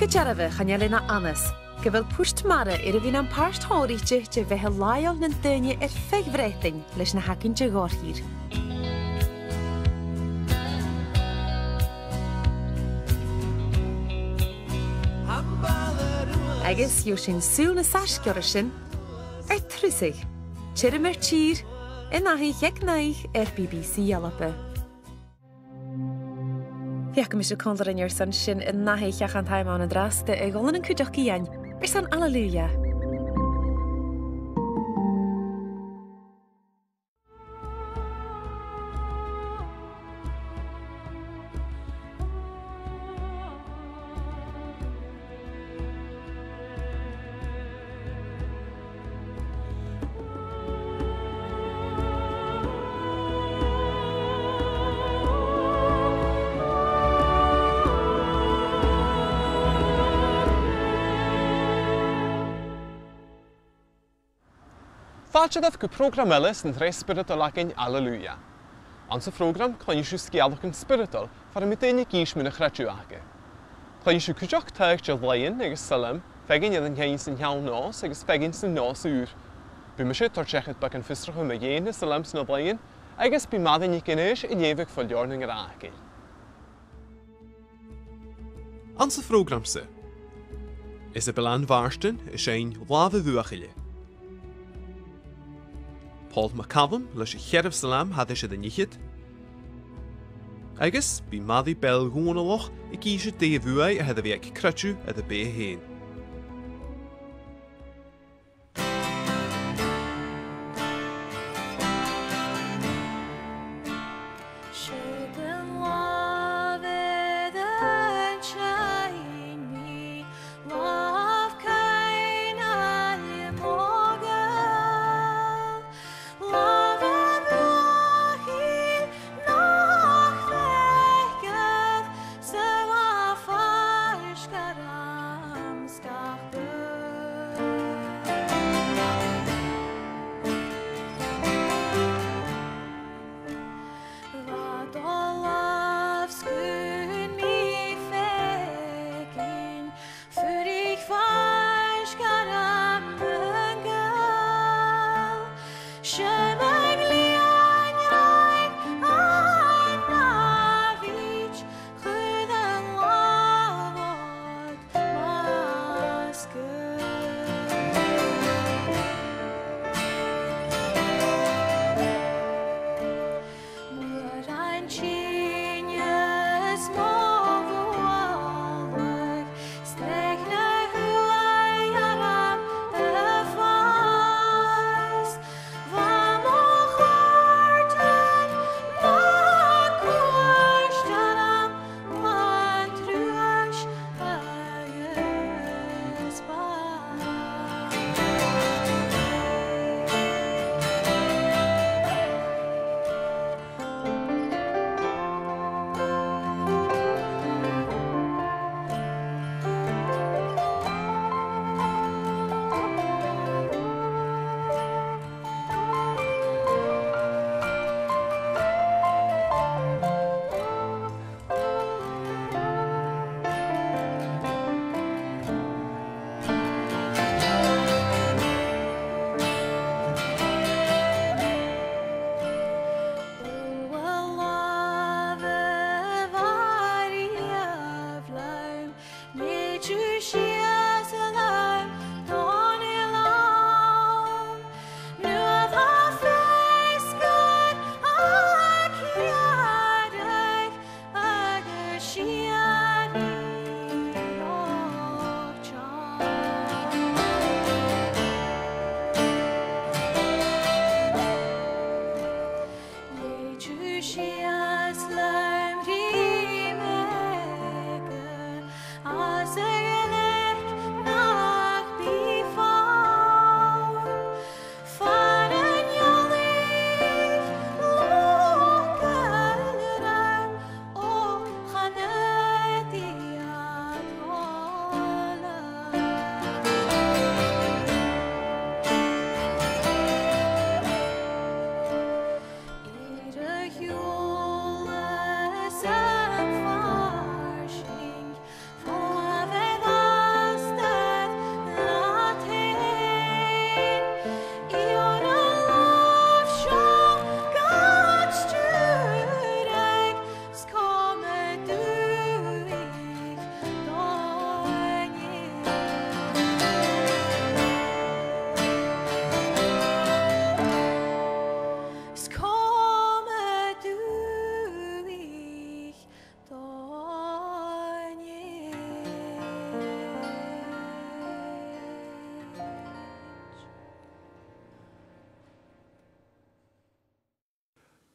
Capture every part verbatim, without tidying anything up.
Gu dearbha, chan eil e na anas gu bheil Port Mara air a bhith nam pàirt shònraichte de bheatha làitheil nan daoine air feadh Bhreatainn leis na th' againn de dh'obair. Agus gheibh sinn sùil nas fhaisge air sin air turas. Tioram air tìr, an ath-oidhche aig naoi air B B C Alba. Feuch gum bi sibh còmhla rinn airson sin an ath-oidhche, ach an t-àm ann an-dràsta a dh'fhoghlaim an cuideachd a dhèanamh airson Alleluia. Fàilte dhuibh gu prògram eile san t-sreath spioradail againn Alleluia. Anns a' phrògram, cluinnidh sibh sgeulachdan spioradail far am bi daoine ag innse mun a' chreideamh aca. Cluinnidh sibh cuideachd taghadh de laoidhean agus sailm, feadhainn air an ceann san t-seann nòs agus feadhainn san nòs ùr. Bidh mise a' toirt seachad beagan fiosrachaidh mu dheidhinn na sailm 's na laoidhean, agus bidh Màiri NicAonghais a' leughadh fo leabhar nan Gnothaich. Anns a' phrògram-sa, Isabel Ann Mhàrtainn a' seinn Làmh a' Bhuachaille. Pòl MacCaluim leis a' cheathramh salm thairis air an fhichead. Agus bidh Màiri Bell Dhòmhnallach ag innse dè a' bhuaidh a th' air a bhith aig creideamh air a beatha fhèin. 'S e an làmh air an seinn mi, làmh caoin air a' mhòdhail, làmh a' bhuachaille nach fhaicear, 's a bha faisg orm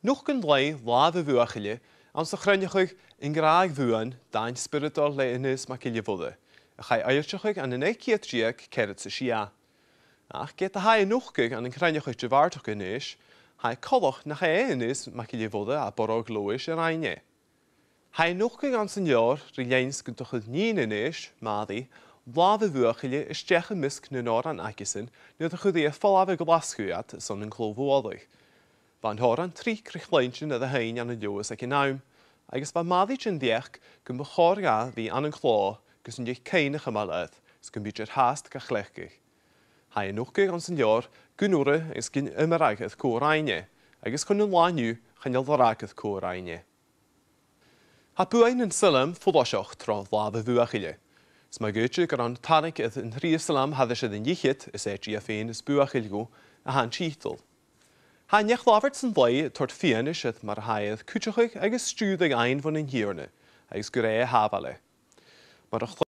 Nochd an lae Latha a' Bhuachaille anns a' chruinneachadh An Gràdh Bhuan, Dàn Spioradail le Aonghas MacGilleMhoire, a chaidh fhoillseachadh ann an naoi ceud deug ceathrad 's a sia. Ach ged a tha e a' nochdadh ann an cruinneachadh de bhàrdachd Aonghais, tha e coltach nach e Aonghas MacGilleMhoire à Borg Leòdhais a rinn e. Tha e a' nochdadh anns an leabhar ri linn 's gun do chuir nighean Aonghais, Màiri, Latha a' Bhuachaille a-steach am measg nan òrain aigesan nuair a chuir i air falbh a Ghlaschu iad airson an clò-mhòraich. Bha an t-òran tric ri chluinntinn air a sheinn ann an Leòdhas aig an àm, agus bha Màiri den bheachd gum bu chòir dha a bhith ann an clò gus an deidh cuimhne a chumail air, 's gum bithinn air fhathast ga chleachdadh. Tha e a' nochdadh anns an leabhar gun urra is gun iomradh air cò rinn e, agus chun an latha an-diugh chan eil lorg air cò rinn e. Tha buaidh nan sailm follaiseach tro Latha a' Bhuachaille. 'S ma dh'fhaodte gur ann tarraing air an treas salm thairis air an fhichead, Is e Dia fhèin is buachaill dhomh, a tha an tiotal. Tha an neach-labhairt san lae a' toirt fianais air mar a tha e air cuideachadh agus stiùireadh fhaighinn bhon an Tighearna, agus gur e a shàbhail e. Mar a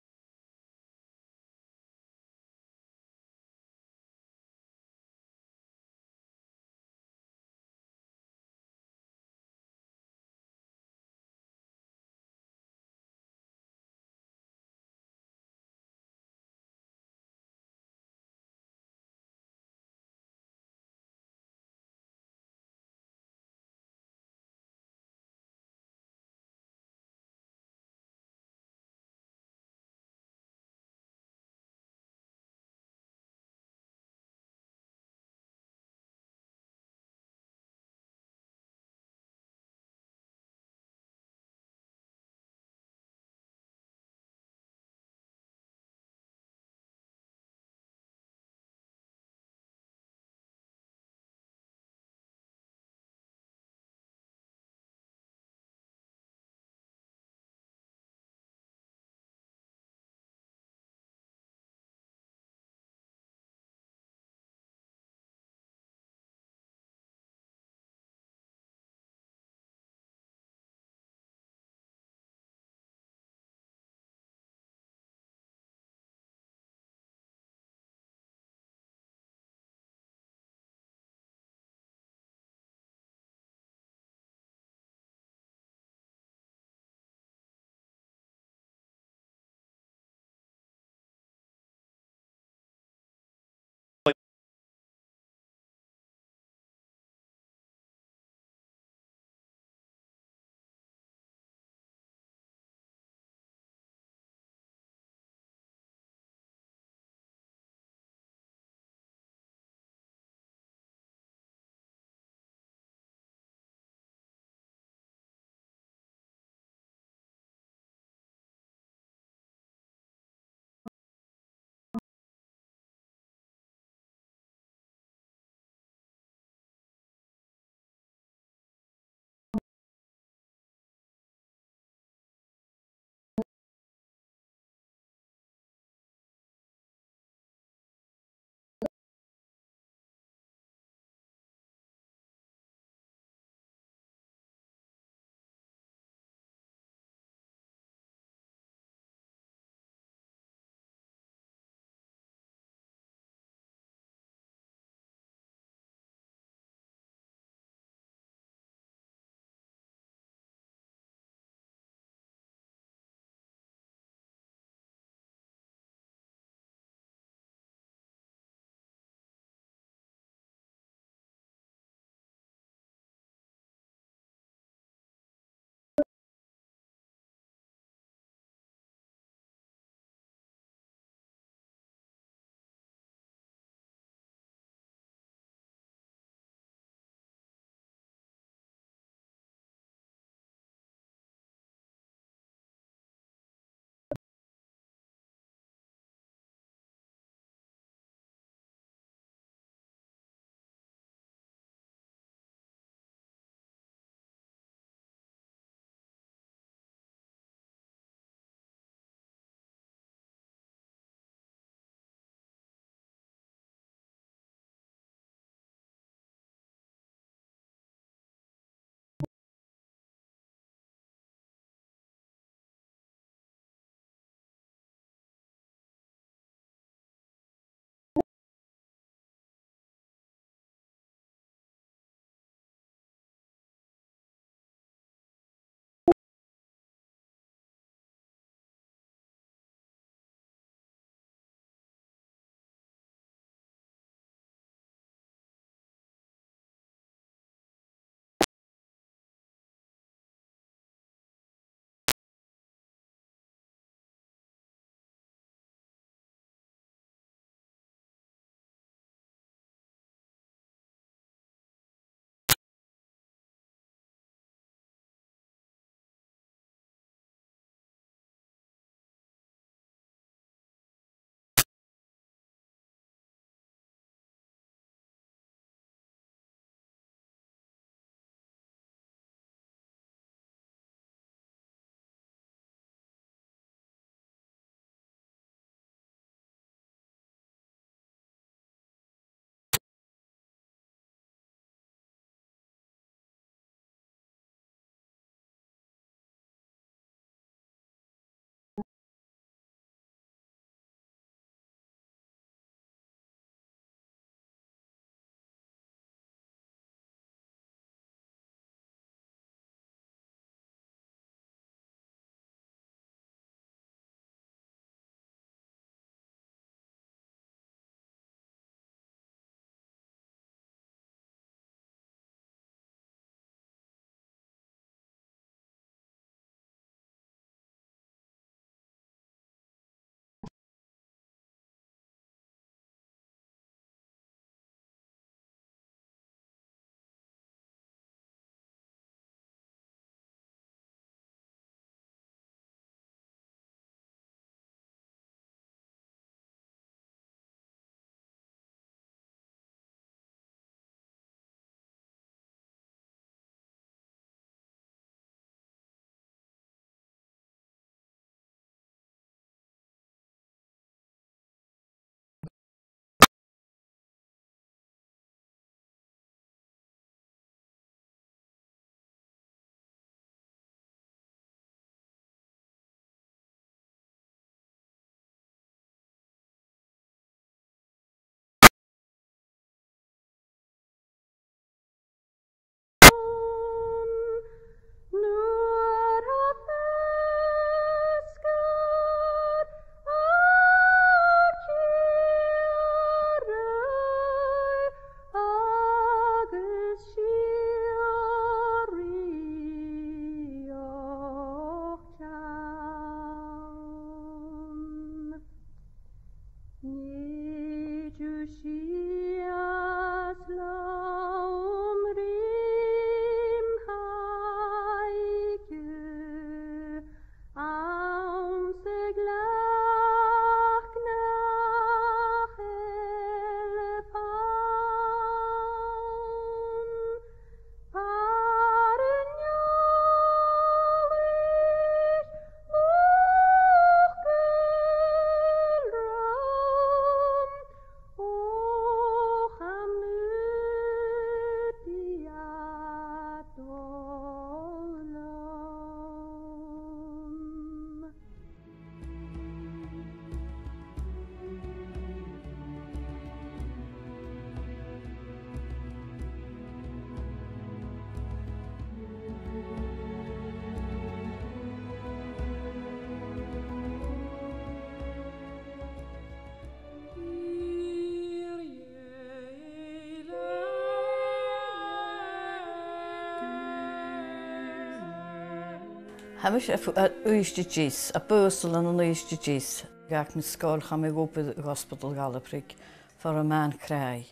Tha mise à Uibhist a Deas, à Bòsal ann an Uibhist a Deas. Dh'fhàg mi an sgoil, chaidh mi gu obair gu Ospadal Dhalabrigh, far am b' ann a' chràdh.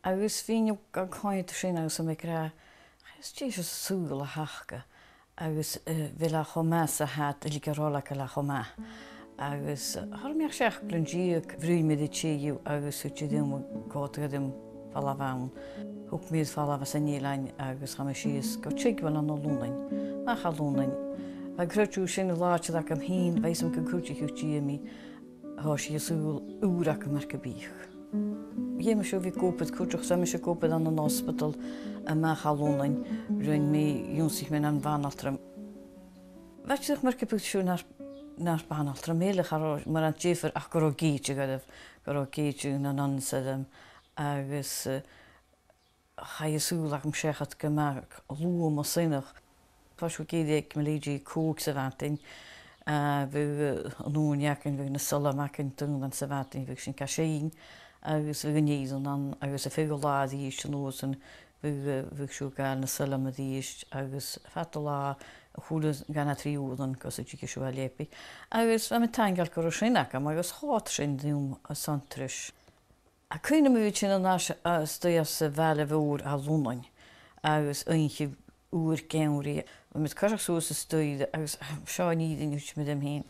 Agus bhithinn a' coimhead air sin agus a' mi ag ràdh, "Chan eil dìreach saoghal a th' aca." Agus, eh, bheil e cho math 's a tha iad a' leigeil ri chèile cho math. Agus, eh, thàinig mi seachd bliadhna deug, bhruidhinn mi ri tè dhiubh agus thuirt i rium gun còrdadh e rium falbh ann. Thug mi falbh às an eilean agus chaidh mi sìos gu Teagamh ann an Lunnainn. Mach à Lunnainn. Bha an creideamh sin làidir agam fhìn, bha fhios agam gun cuidicheadh Dia mi. Thòisich an saoghal ùr agam mar gum biodh. Dh'fheumadh mise a bhith ag obair cuideachd, 's bha mise ag obair ann an ospadal a-mach à Lunnainn, rinn mi, dh'ionnsaich mi nam bhanaltram. Bha e dìreach mar gum biodh sibh nar, nar banaltram eile, cha robh mòran diofar ach gun robh gèidseadh oirbh, gun robh gèidseadh nan anns oirbh, agus, eh, chaidh an saoghal agam seachad gu math luath 's mo shon-sa. Thòisich mi ag obair aig mo leithid còig sa mhadainn, a bhiodh, eh, an ùrnaigh againn, bhiodh na sailm againn, daonnan sa mhadainn, bhiodh sinn ga sheinn, agus bhiodh an fhìrinn ann, agus am fear latha a-rithist an uair sin, bhiodh, eh, bhiodh sibh a' gabhail na sailm a-rithist, agus fad an latha, a h-uile, dhà no trì uairean gus an tigeadh sibh à leabaidh. Agus bha mi taingeil gun robh sin agam, agus chòrd sin rium airson treis. Tha cuimhn' agam a bhith a' tighinn a-nall, eh, a-staigh às a' bhaile mhòr à Lunnainn agus oidhche fhuar geamhraidh. Bha mi a' coiseachd suas an staidhre agus, ah, seo an fhìrinn, thuirt mi rium fhìn.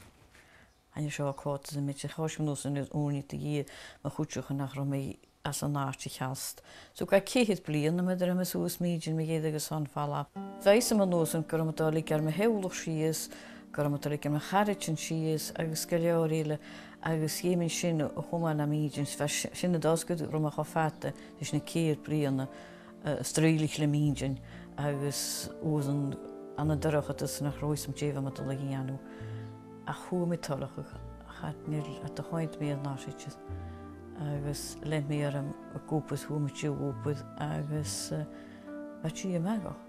Chan eil seo a' còrdadh rium idir. Thòisich mi a' nòs an ùrnaigh de dh'fhìor mo chuideachadh nach robh mi às an àite cheart. So, gu ceithir bliadhna, nuair a bha mi suas, m' inntinn mu dheireadh airson falbh. Bha fhios agam an uair sin gun robh mi a' dol a leigeil mo theaghlach sìos, gun robh mi a' dol a leigeil mo charaidean sìos agus gu leòr eile, agus dh'fheumainn sin a chumail nam inntinn, 's bha si-, sin an dòchas gun robh mi cho fada ris na ceithir bliadhna, eh, a' strì leam inntinn, agus uaireannan an dorchadas nach robh fhios agam dè bha mi a' dol a dhèanamh. Ach fhuair mi toileachadh, chan eil, cha do choimhead mi air ais idir. Agus lean mi orm ag obair, fhuair mi deagh obair, agus, eh, bha Dia math dhomh.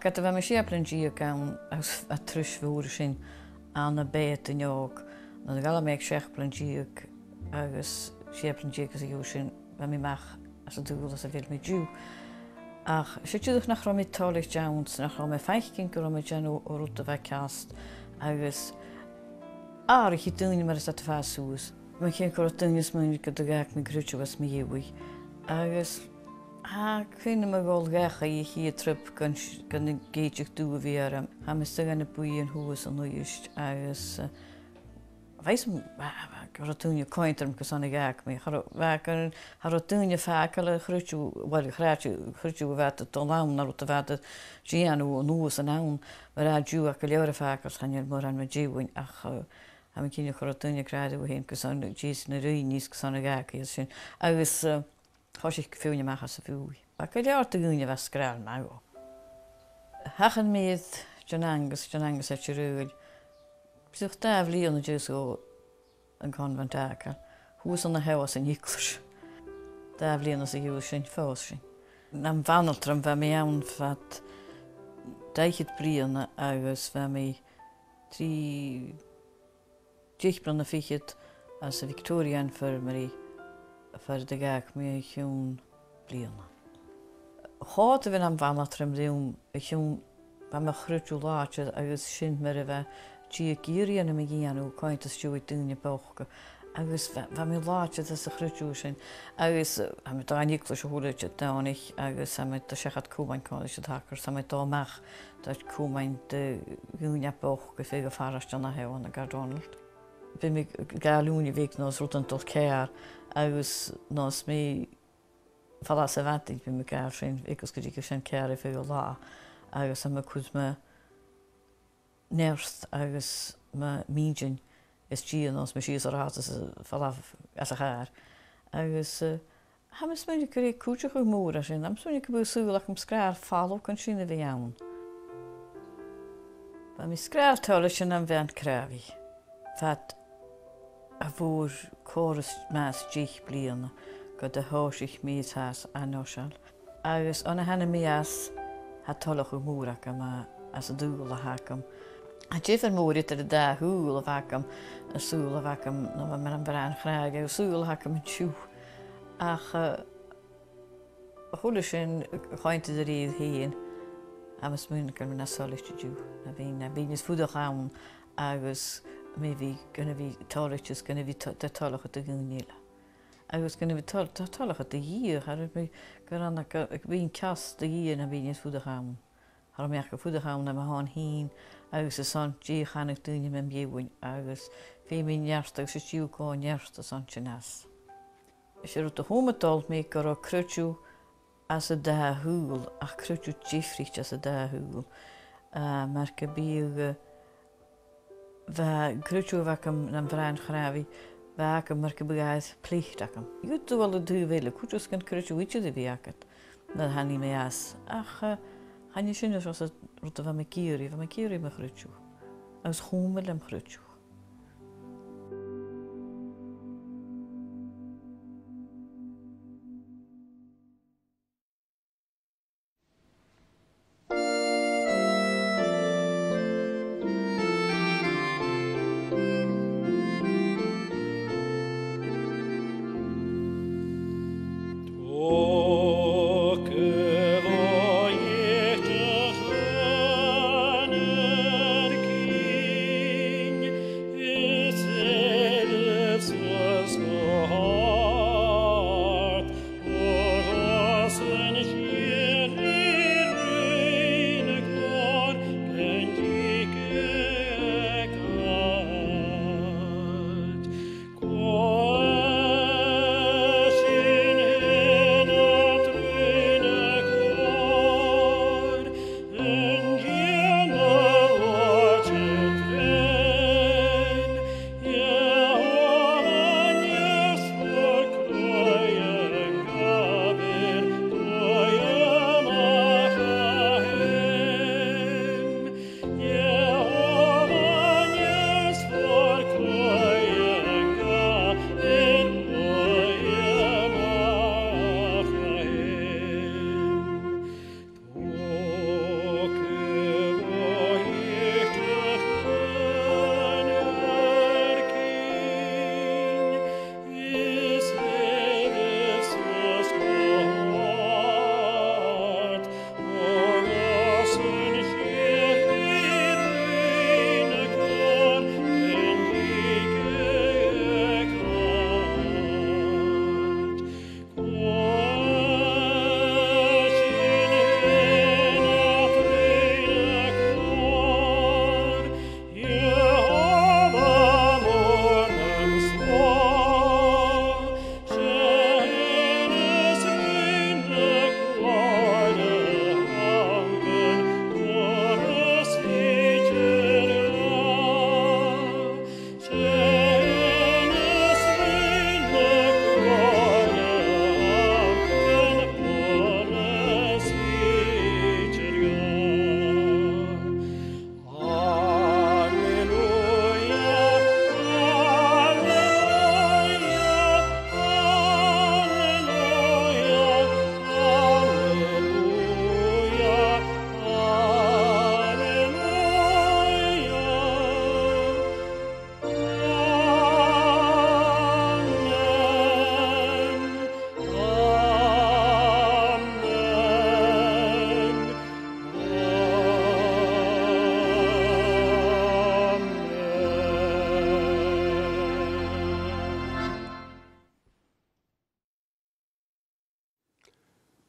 Ged a bha mi sia bliadhna deug ann agus a' treis mhòr sin ann am Beurla an-diugh, nuair a dh'fhalbh mi aig seachd bliadhna deug agus sia bliadhna deug às a dhèidh sin, bha mi a-mach às an t-saoghal às a bheil mi an-diugh. Ach 's e dìreach nach robh mi toilichte ann, 's nach robh mi a' faicinn gun robh mi a' dèanamh an rud a bha ceart, agus atharraichidh daoine mar as iad a' fàs suas. Tha mi a' smaoineachadh gun robh daoine a' smaoineachadh gun do dh'fhàg mi an creideamh às mo dhèidh. Agus tha cuimhn' agam a dhol dhachaigh a' chiad trip gun s-, gun an gèidseadh dubh a bh' orm. Tha mi a-staigh ann am buidheann shuas an Uibhist agus, eh, bha fhios agam, bha, bha, gun robh daoine a' coimhead orm gus an do dh'fhàg mi. Cha robh, bha gun, cha robh daoine a' fàgail a' chreideamh, uill, a' chreideamh, a' chreideamh a bha iad a' dol ann, no rud a bha iad a' dèanamh an uair sin ann, mar a tha an-diugh, gu leòr a' fàgail, chan eil mòran mu dheidhinn, ach, eh, tha mi cinnteach gun robh daoine ag ràdh riutha fhèin gus an, dìreach na ruidhinn is gus an do dh'fhàg iad sin. Agus, eh, thòisich feadhainn a-mach às a' bhùth. Bha gu leòr de dhaoine a bha sgràthail math dhomh. Thachair mi air John Angus, John Angus à Tiriodh. Bha e dà bhliadhna an dèidh dhomh an convent fhàgail. Shuas an seo às an eaglais. Dà bhliadhna às a dhèidh sin, phòs sinn. Nam bhanaltram bha mi ann fad dà fhichead bliadhna agus bha mi trì deich bliadhna fichead anns a' Victoria Infirmary, far an do dh'fhàg mi o chionn bliadhna. Chòrd a bhith nam bhanaltram rium o chionn, bha mo chreideamh làidir agus sin mar a bha Dia ag iarraidh orm a dhèanamh, coimhead às dèidh daoine bochda. Agus bha, bha mi làidir às a' chreideamh sin. Agus, eh, tha mi a' dol dhan eaglais a h-uile Didòmhnaich agus tha mi a' dol seachad comainn còmhla ris an t-saoghal, tha mi a' dol a-mach do chomainn de dhaoine bochda a' feitheamh a' pharaiste an seo ann an Gardonald. Bidh mi a' gabhail ùine bheag no 's rud a' dol ceàrr, agus no 's mi a' falbh sa mhadainn, bidh mi a' gabhail sin bheag agus gu dè tha sin ceàrr air feadh an latha, agus tha mi a' cur mo neart agus mo, m' inntinn às Dia no 's mi sìos an rathad is a' falbh às a' chàr. Agus, eh, tha mi a' smaoineachadh gur e cuideachadh mòr a tha sin, tha mi a' smaoineachadh gum biodh saoghal agam sgràthail fadhb gun sin a bhith ann. Bha mi sgràthail toilichte nam bhean-chnàmhaidh. Fad a' mhòr-chòrr is meas deich bliadhna gun do thòisich mi is tha e an-fhoiseil. Agus on a thàinig mi às, tha toileachadh mòr agam a, às an t-saoghal a th' agam. Tha diofar mòr eadar an dà shaoghal a bh' agam, an saoghal a bh' agam nuair a bha mi nam bhràthair-chnàmh, agus an saoghal a th' agam an-diugh. Ach, eh, a h-uile sìon a' coimhead air a dhèidh fhèin, Tha mi a' smaoineachadh gu bheil mi nas toilichte an-diugh na bha mi, na bha mi nas fuireach ann, agus mi bhith, gun a bhith toilichte is gun a bhith to-, to-, toileachadh do dhaoine eile. Agus gun a bhith toil-, to-, toileachadh do Dhia, cha robh mi gur ann gu, gu bhith ceart do Dhia na bha mi nas fuireach ann. Cha robh mi ach a' fuireach ann nam oilean fhìn, agus airson dè chanadh daoine mum dheidhinn, agus feumaidh mi neart agus is dòcha neart airson sin às. Is e rud a chùm a' dol mi gun robh creideamh anns an dà shùil, ach creideamh diofraichte anns an dà shùil. Ah, mar gum biodh, eh, bha creideamh agam nam bhràin-chnàmhaidh, bha agam mar gum biodh air plèit agam. Gu dè bha an taobh eile, cuideachd 's gun creideamh idir a bhith agad, nuair a thàinig mi às. Ach, eh, chan e sin an rud a bha mi ag iarraidh, bha mi ag iarraidh mo chreideamh. Agus chùm mi lem chreideamh.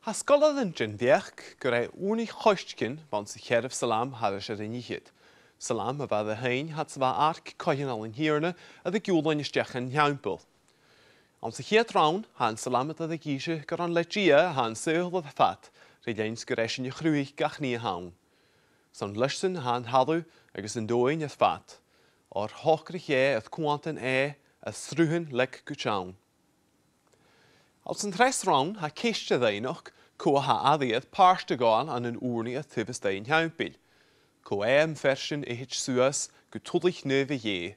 Tha sgoilearan den bheachd gur e ùrnaigh choitcein a bh' anns a' cheathramh salm thairis air an fhichead. Salm a bha air a sheinn fhad 's a bha arc coitheanal an Tighearna air a ghiùlain a-steach dhan teampall. Anns a' chiad rann, tha an salmadair ag innse gur ann le Dia a tha an saoghal air fad, ri linn 's gur esan a chruthaich gach nì a th' ann. 'S ann leis-san a tha an talamh agus an domhan air fad, oir shocraich e air cuantan e, air sruthan leig gu teann. Anns an treas rann, tha ceist a' rinn cò tha airidh air pàirt a ghabhail ann an ùrnaigh air taobh a-staigh an teampaill. Cò e am fear sin a thèid suas gu tuilleadh naomh a Dhè?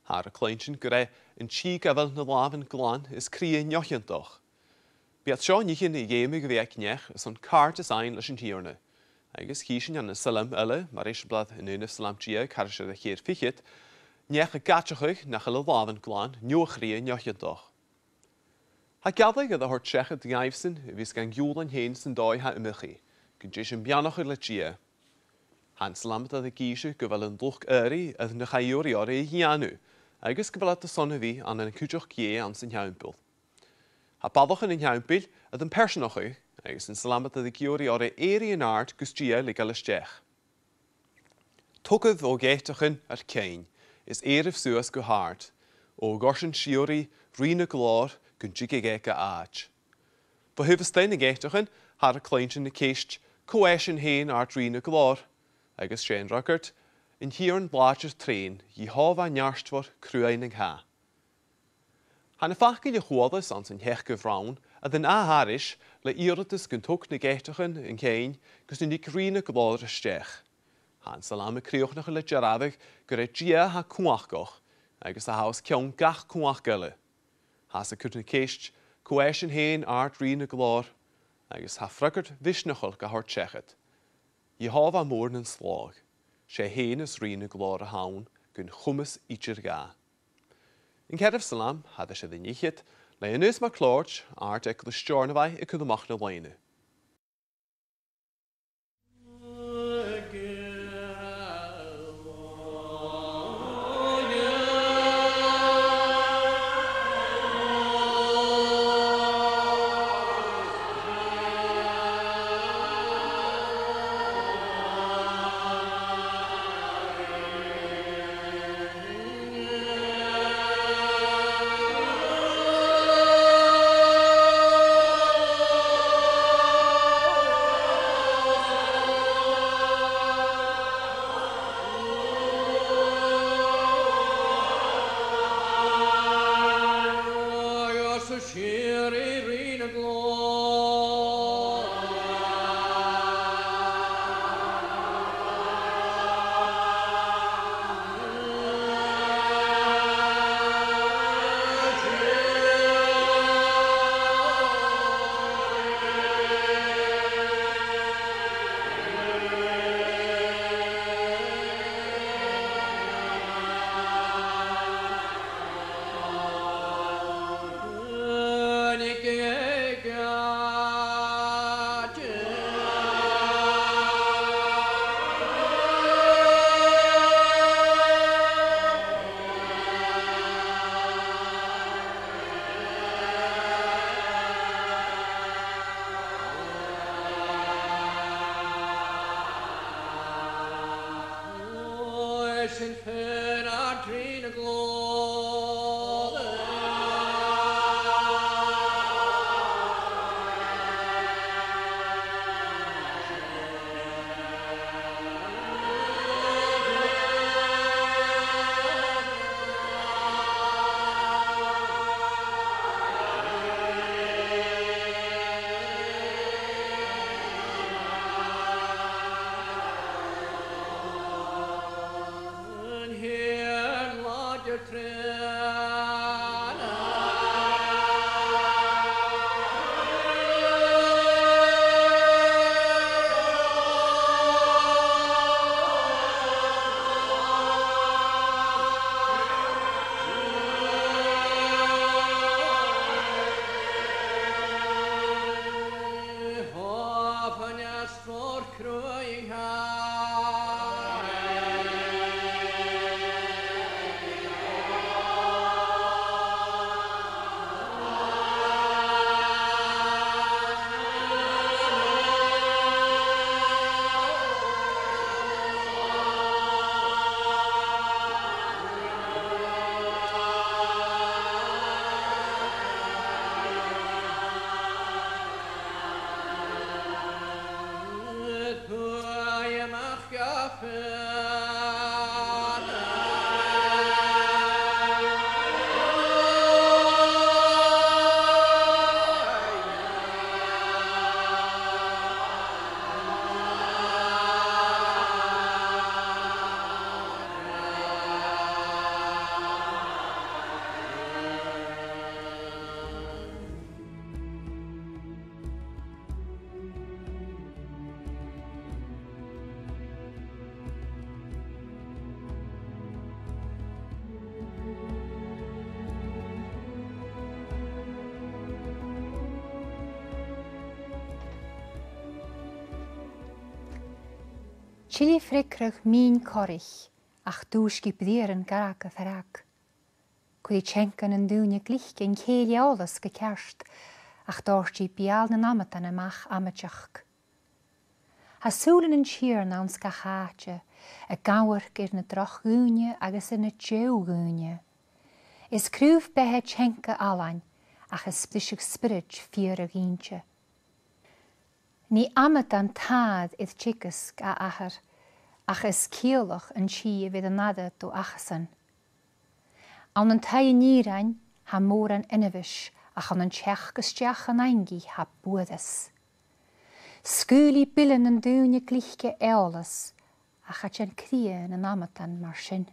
Thathar a' cluinntinn gur e an tì gabhail nan làmhan glan as cridhe neo-chiontach. B' iad seo nithean a dh'fheumadh a bhith aig neach airson càirdeas fhaighinn leis an Tighearna. Agus chì sinn ann an salm eile, mar eisimpleir an aonamh salm deug thairis air a' cheithir fichead, neach ag aideachadh nach eil a làmhan glan neo-chridhe neo-chiontach. Tha gealladh air a thoirt seachad dhaibhsan a bhios gan giùlain fhèin san dòigh a tha iomchaidh, gun tèid sinn beannachadh le Dia. Tha an t-Salmadair ag innse gu bheil an luchd-adhraidh air na chaidh iarraidh orra a dhèanamh, agus gu bheil iad airson a bhith ann an cuideachd Dhè anns an teampall. Tha ballachan an teampaill air am pearsanachadh, agus an Salmadair ag iarraidh orra èirigh an-àird gus Dia leigeil a-steach. Togaibh, o gheataichean, ur ceann, is èiribh suas gu h-àrd, o ghoirtean sìorraidh Rìgh na Glòir, gun tigeadh e gu àit. Bho thaobh a-staigh nan geataichean, thathar a' cluinntinn na ceist, cò e sin fhèin, àrd-Rìgh na Glòir? Agus 's e an fhreagairt, an Tighearna làidir treun, Iehòbhah neartmhor, cruaidh nan cath. Tha na faclan a chualas anns an t-seachdamh rann air an ath-aithris le iarrtas gun tog na geataichean an ceann gus an tig Rìgh na Glòir a-steach. Tha an Salm a' crìochnachadh le dearbhadh gur e Dia a tha cumhachdach, agus a tha os cionn gach cumhachd eile. Tha e a' cur na ceist, cò e sin fhèin, àrd-Rìgh na Glòir? Agus tha freagairt mhisneachail ga thoirt seachad. Iehòbhah mòr nan slògh, 's e fhèin is Rìgh na Glòir a th' ann gun chumas idir dha. An ceathramh Salm, thairis air an fhichead, le Aonghas MacLeòid, Àrd-Eaglais Steòrnabhaigh, a' cur a-mach na loidhne. Till i freagarrach mìn corraich, ach dùisg i briathran gàrradh a' phràig. Cuiridh teanga nan daoine glice an cèill eòlas gu ceart, ach dòirt i beul nan amadan a-mach amaideachd. Tha sùilean an Tighearna anns gach àite, ag amharc air na droch dhaoine agus air na deagh dhaoine. Is craobh-beatha teanga fhallain, ach is briseadh spiorad fìor a dh'inntinn. Nì amadan tàir air teagasg a Athar, ach is ciallach an tì a bheir an aire do achasan. Ann an taigh an fhìrein tha mòran ionmhais, ach ann an teachd a-steach an aingidh tha buaireas. Sgaoilidh bile nan daoine glice eòlas, ach cha dèan cridhe nan amadan mar sin.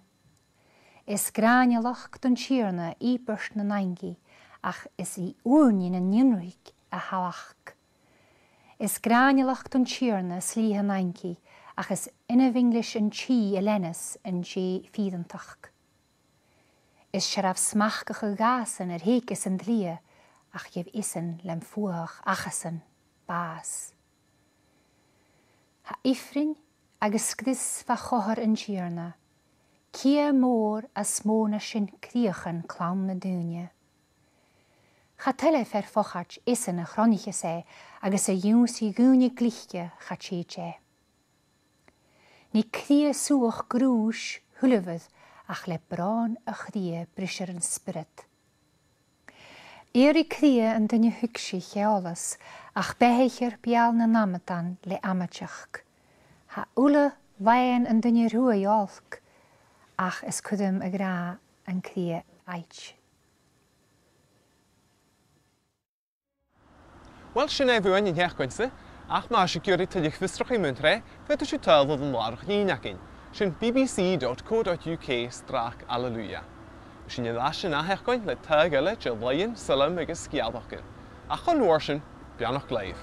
Is gràinealachd don Tighearna ìobairt nan aingidh, ach is i ùrnaigh nan ionraic a tha a-mach. Is gràinealachd don Tighearna slighe an aingidh, ach is inbhinn leis an tì a leanas an dèidh fìreantachd. Is searbh smachdachadh dhàsan air theagasg an t-slighe, ach gheibh esan lem fuathach achasan bàs. Tha ifrinn agus sgrios fa chomhair an Tighearna, cia mòr as mò na sin cridheachan clann na daoine. Cha toil le fear fochaid esan a chronaicheas e, agus a dh'ionnsaigh dhaoine glice cha tèid e. Nì cridhe suathach grùis thuilbhear, ach le bròn a' chridhe brisear an spiorad. Èirigh cridhe an duine thuigsich eòlas, ach beathaichear beul nan amadan le amaideachd. Tha uile làmhan an duine ruadh olc, ach is cuideam a ghràdh an cridhe ailt. Uill, sin e bhuainn an t-seachdain-sa, ach ma tha sibh ag iarraidh tuilleadh fiosrachaidh mun t-sreath, faodaidh sibh tadhal air an làrach-lìn againn, sin B B C dot co dot U K slash Alleluia. Bidh sinn air ais an ath-sheachdain le taghadh eile de laoidhean, sailm agus sgeulachdan. Ach chun an uair sin, beannachd leibh.